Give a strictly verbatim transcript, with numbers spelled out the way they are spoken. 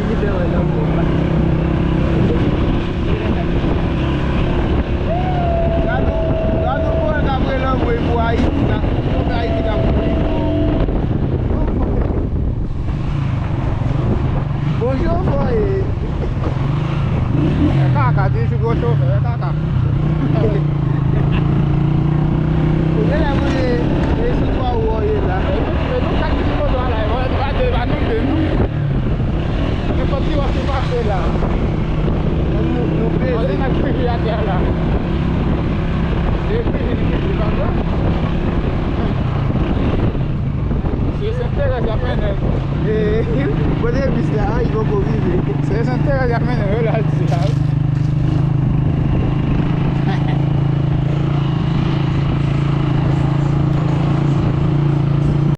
Gad yon, gad yon pwòl k ap rele anmwey pou Ayiti, k ap, pou Ayiti k ap mouri. Bon chofè w ye. E kaka, di jou gwo chofè, e kaka. Ou genlè konnen e sou twa ou an ye la. E nou, e nou kat ki sou moto a la, e pa de, pa nou de, non. Nenpòt ti wòch ki pase la. Nou, nou peze. Antre nan krivi atè a la. E krivi, li krivi, pa vre? Se Sent Terèz y ap mennen l. E, kote bis la, li poko rive. Se Sent Terèz y ap mennen l, wi, la, l di la, wi.